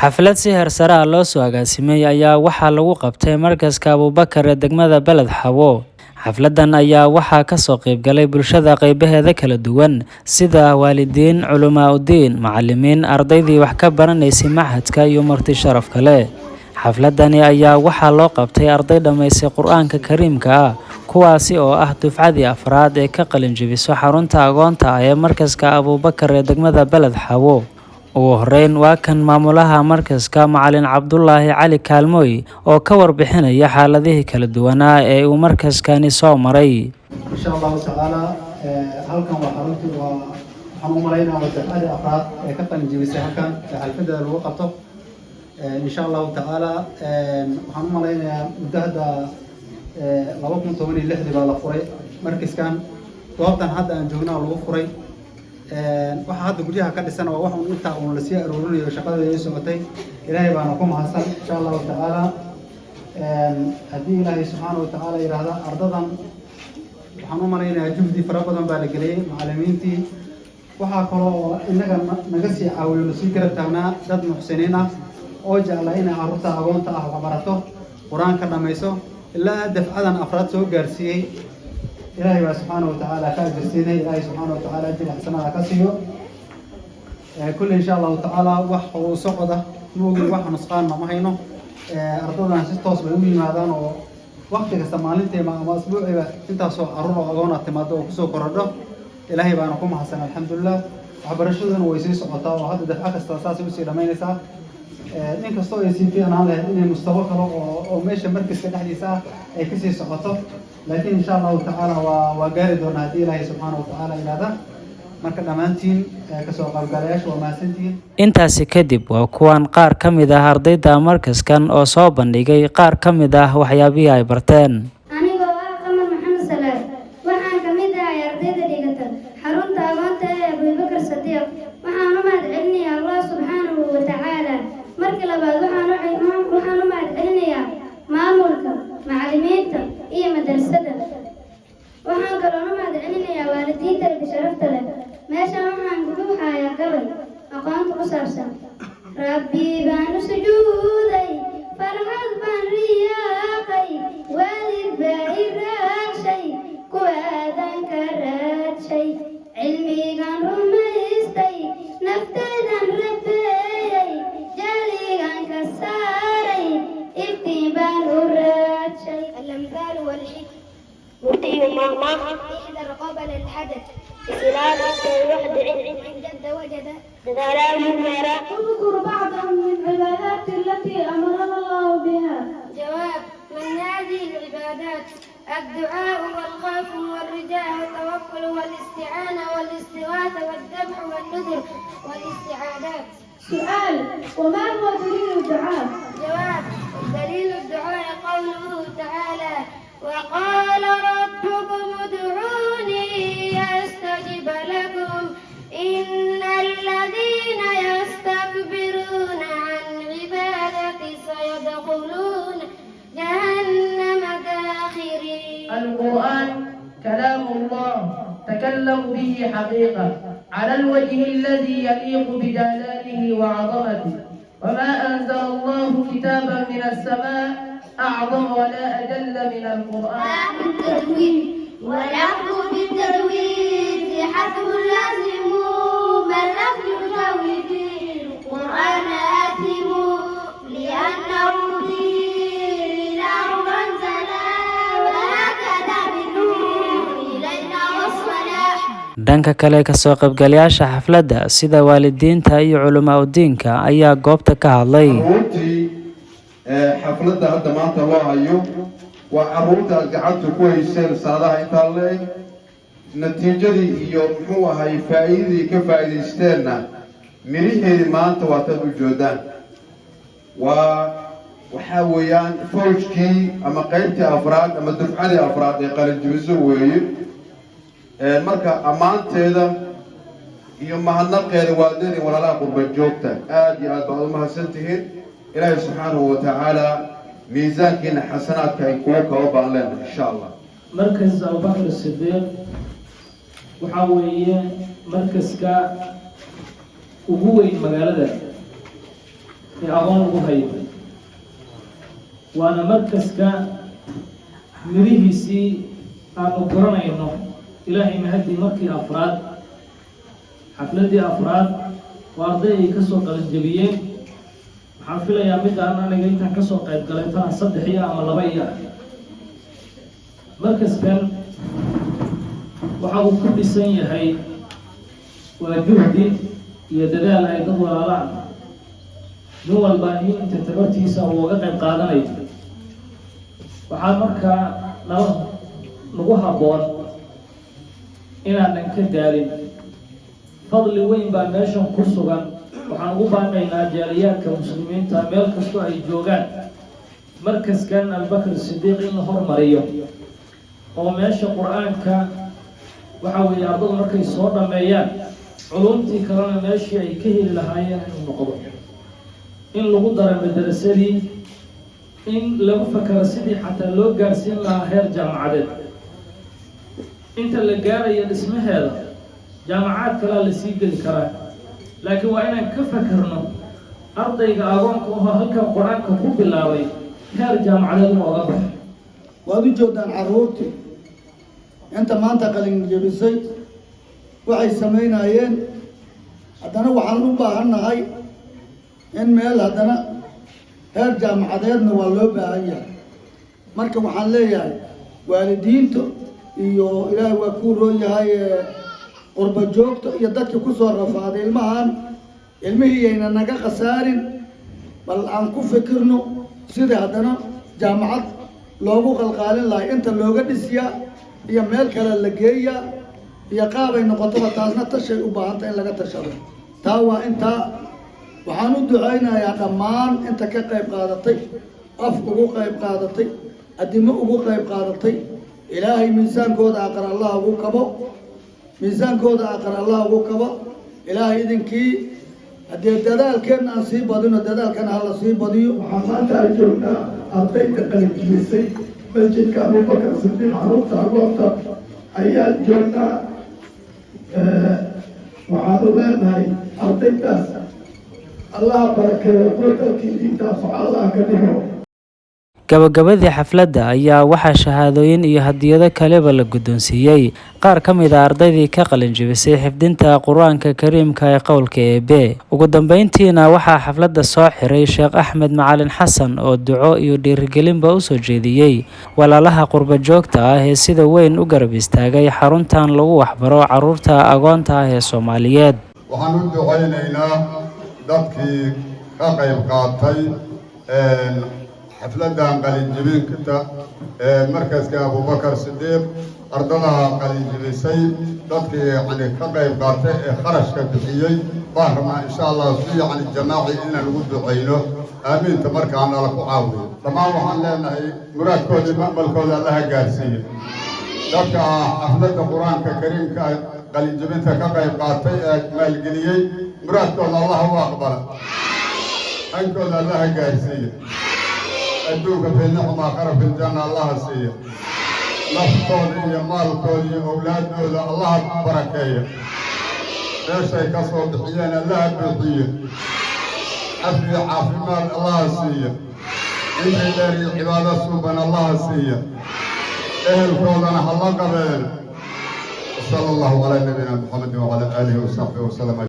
Xaflad si heersare ah loo soo agaasimay ayaa waxaa lagu qabtay markaska Abuubakar ee degmada Beled Xawo. Xafladan ayaa waxaa ka soo qayb galay bulshada qaybaheeda kala duwan sida waalidiin, culamaa udiin, macalimiin, ardaydii wax ka baranaysay machadka iyo marti sharaf kale. Xafladani ayaa waxaa loo qabtay arday dhammaysay Qur'aanka Kariimka ah, kuwaasi oo ah dufcadii afraad ee ka qalin jebiso xarunta agoonta ah ee markaska Abuubakar ee degmada Beled Xawo. Ugu horeyn, waa kan maamulaha markaska, Macalin Cabdulaahi Cali Kaalmooy, oo ka warbixinaya xaaladihii kala duwanaa ee uu markaskani soo maray. Insha Allahu tacaala, halkan waa xaruntii, waa waxaan u malaynaya waa dafcadii afraad ee ka qalin jebisay halkan ee xalfadeeda lagu qabto. Insha Allahu tacaala, waxaan u malaynayaa muddo hadda 2016-dii baa la furay markaskan. Goobtan hadda aan joognaa lagu furay. Waxa hadda guryaha ka dhisan waa wax un intaa uun lasii aruurinayo, shaqadeeda ay socotay. Ilaahay baana ku mahadsan. Insha Allahu tacaala, haddii Ilaahay subxaana wa tacaala yidhaahda, ardadan waxaan u malaynayaa juhdi fara badan baa la geliyey, macallimiintii. Waxaa kaloo oo innaga naga sii caawiyo, nasii garab taagnaa dad muxsiniin ah oo jecla inay carruurta agoonta ah waxbarato, Qur-aanka dhammayso, ilaa dafcadan afraad soo gaarsiiyey. Ilaahay baa subxaana wa tacaala ka ajirsiinay. Ilaahay subxaana wa tacaala ajri xasanada ka siiyo kulli. Insha Allahu tacaala, wax uu socda ma ogin, wax nusqaanna ma hayno. Ardadan si toos bay u yimaadaan oo wakti kasta, maalintiiba ama asbuuciiba, intaasoo carruur oo agoon ah timaado oo kusoo korodho. Ilaahay baana ku mahadsan, alxamdulilah. Waxbarashaduna way sii socotaa oo hadda dafco kasta saasay usii dhammaynaysaa. In kastoo ay sii fiicnaan lahayd inay mustawo kale oo meesha markaska dhexdiisa ah ay kasii socoto, laakiin insha Allahu tacaala waa gaari doonaa haddii Ilaahay subxaana wa tacaala yidhahda. Marka dhammaantiin kasoo qaybgalayaasha waa mahadsantihiin. Intaasi kadib, waa kuwan qaar ka mid ah ardayda markaskan oo soo bandhigay qaar ka mid ah waxyaabihii ay barteen. Anigoo ah Qamar Maxamed Salaad, waxaan ka mid ahay ardayda dhigata xarunta agoonta ee Abuubakar Sadiiq. Waxaan u mahad celinayaa Allah subxaanahu wa tacaala. Markii labaad, waxaan u mahad celinayaa maamulka, macallimiinta iyo madrasada. Waxaan kaloon u mahad celinayaa waalidiintayda sharafta leh. Meeshan waxaan kugu hayaa gabay aqoonta ku saabsan. Rabbi baan u sujuuday, farxad baan riyaaqay, waalid baa i raadshay, kuwa aadan ka raadshay, cilmigaan rumaystay, nafteedan rabeeyey, jahligaan ka saaray, iftiin baan u raadshay. الأمثال والحكم. Murti iyo maahmaah. احذر قبل الحدث. Is ilaali intay wax dhicin. من جد وجد. Dadaalaa wuu gaaraa. اذكر بعضا من العبادات التي أمرنا الله بها. جواب: من هذه العبادات؟ الدعاء والخوف والرجاء والتوكل والاستعانة والاستغاثة والذبح والنذر والاستعاذات. سؤال: وما هو دليل الدعاء؟ جواب: دليل الدعاء قوله تعالى: وقال ربكم ادعوني أستجب لكم إن الذين يستكبرون عن عبادتي سيدخلون جهنم داخرين. القرآن كلام الله، تكلم به حقيقة على الوجه الذي يليق بجلاله وعظمته، وما أنزل الله كتابا من السماء أعظم ولا أجل من القرآن. التجويد والأخذ بالتجويد حتم لازم، من لم يجود القرآن آثم، لأنه به الإله أنزلا، وهكذا بالنور إلينا وصلا. Dhanka kale, kasoo qaybgalayaasha xafladda sida waalidiinta iyo culamaa udiinka ayaa goobta ka hadlay. Caruurtii xafladda hadda maanta loo hayo waa caruurta aad gacanta ku hayseen sanadaha intaa la-eg. Natiijadii iyo muxuu ahay faa'iidadii ka faa'iidaysteenna, miriheedii maanta waataad u joodaan. Waa waxaa weeyaan fawjkii ama qaybtii afraad ama dufcadii afraad ee qalinjibiso weeye. Marka ammaanteeda iyo mahadnaqeeda waadani walaalaha qurba joogta, aad iyo aad baad u mahadsan tihiin. Ilaahay subxaanahu wa tacaala miisaankiina xasanaadka ay kugu kaba baan leenahay, insha Allah. Markas Abubakar Sidiiq waxaa weeye markaska ugu weyn magaalada. Ee agoon lagu hayo, waana markaska mirihiisii aanu guranayno. Ilaahay mahadii, markii afraad, xafladdii afraad oo arday ay kasoo qalinjabiyeen. Waxaan filayaa midaan aniga intaan kasoo qayb galay tana saddex iyo ama laba iyo ah. Markaskan waxa uu ku dhisan yahay waa juhdi iyo dadaal ay dad walaalaan, nin walba inta tabartiisa uu uga qayb qaadanayo. Waxaa markaa nala nagu habboon inaanan ka daalin. Fadli weyn baa meeshan ku sugan. Waxaan ugu baaqaynaa jaaliyaadka Muslimiinta meel kastoo ay joogaan markaskan Abubakar Sidiiq in la hormariyo, oo meesha Qur-aanka waxa weeye ardadu markay soo dhammeeyaan, culumtii kalena meeshii ay ka heli lahaayeen inuu noqdo, in lagu daro madrasadii, in lagu fakaro sidii xataa loo gaarsiin lahaa heer jaamacadeed. Inta la gaarayo dhismaheeda, jaamacaad kalaa lasii geli karaa, laakiin waa inaan ka fakarno ardayga agoonka ahoo halkan Qur-aanka ku bilaabay heer jaamacadeed inuu oga baxo. Waad u joogtaan carruurtii inta maanta qalin jebisay waxay samaynayeen. Haddana waxaan u baahannahay in meel haddana heer jaamacadeedna waa loo baahan yahay. Marka waxaan leeyahay waalidiinta iyo, Ilaahay waa kuu roon yahay, qurba joogta iyo dadka kusoo rafaaday ilmahan, ilmihii yayna naga khasaarin. Bal aan ku fikirno sidii haddana jaamacad loogu qalqaalin lahay, inta looga dhisiyaa iyo meel kale la geeyaa iyo qaabay noqotoba, taasna tashay u baahanta in laga tashado. Taa waa intaa. Waxaan u ducaynayaa dhammaan inta ka qayb qaadatay, af ugu qayb qaadatay, addimo ugu qayb qaadatay. Ilaahay miisaankooda aqar Allah ugu kabo, miisaankooda aqar Allah ugu kabo. Ilaahay idinkii, haddee dadaalkeenna aan sii badino, dadaalkana hala sii badiyo. Waxaan maanta ay joognaa ardayda qalinjibisay masjidka Abubakar Sidiiq, carruurta agoonta ayaan joognaa. Waxaanu leenahay ardaydaas Allaha barakeeyo, kuwa dalkii diinta anfaco Allah ka dhigo. Gabagabadii xafladda ayaa waxaa shahaadooyin iyo hadiyado kaleba la guddoonsiiyey qaar ka mid ah ardaydii ka qalin jebisay xifdinta Qur-aanka Kariimka ee qowlka Eebe. Ugu dambeyntiina waxaa xafladda soo xiray Sheekh Axmed Macalin Xasan oo duco iyo dhiirigelinba usoo jeediyey walaalaha qurba joogta ah ee sida weyn u garab istaagay xaruntan lagu waxbaro caruurta agoonta ah ee Soomaaliyeed. Waxaan u ducaynaynaa dadkii ka qayb qaatay xafladdan qalinjibinta ee markaska Abubakar Sidiiq, ardada qalinjibisay, dadkii yacni ka qayb qaatay ee kharashka bixiyey baan rabnaa, insha Allah, si yacni jamaaci inaan ugu ducayno. Aamiinta markaa nala ku caawiyo. Dhammaan waxaan leenahay muraadkoodii ma'malkooda Allaha gaarsiiye. Dadka xafladda Qur-aanka Kariimka qalinjibinta ka qayb qaatay ee maalgeliyey, muraadkooda Allah u aqbala, hankooda Allaha gaarsiiye, adduunka fi nicma, aakhara fi ljanna Allaha siiya, naftooda iyo maalkooda iyo owlaadooda Allaha barakeeya, meeshay ka soo bixiyeen Allaha buuxiye, cafi caafimaad Allaha siiya, cimri dheer iyo cibaado suuban Allaha siiya, ehelkoodana ha la qabeen. Sala Allahu calaa nabiyina Muxamedin wacalaa aalihi wasaxbihi wasalam.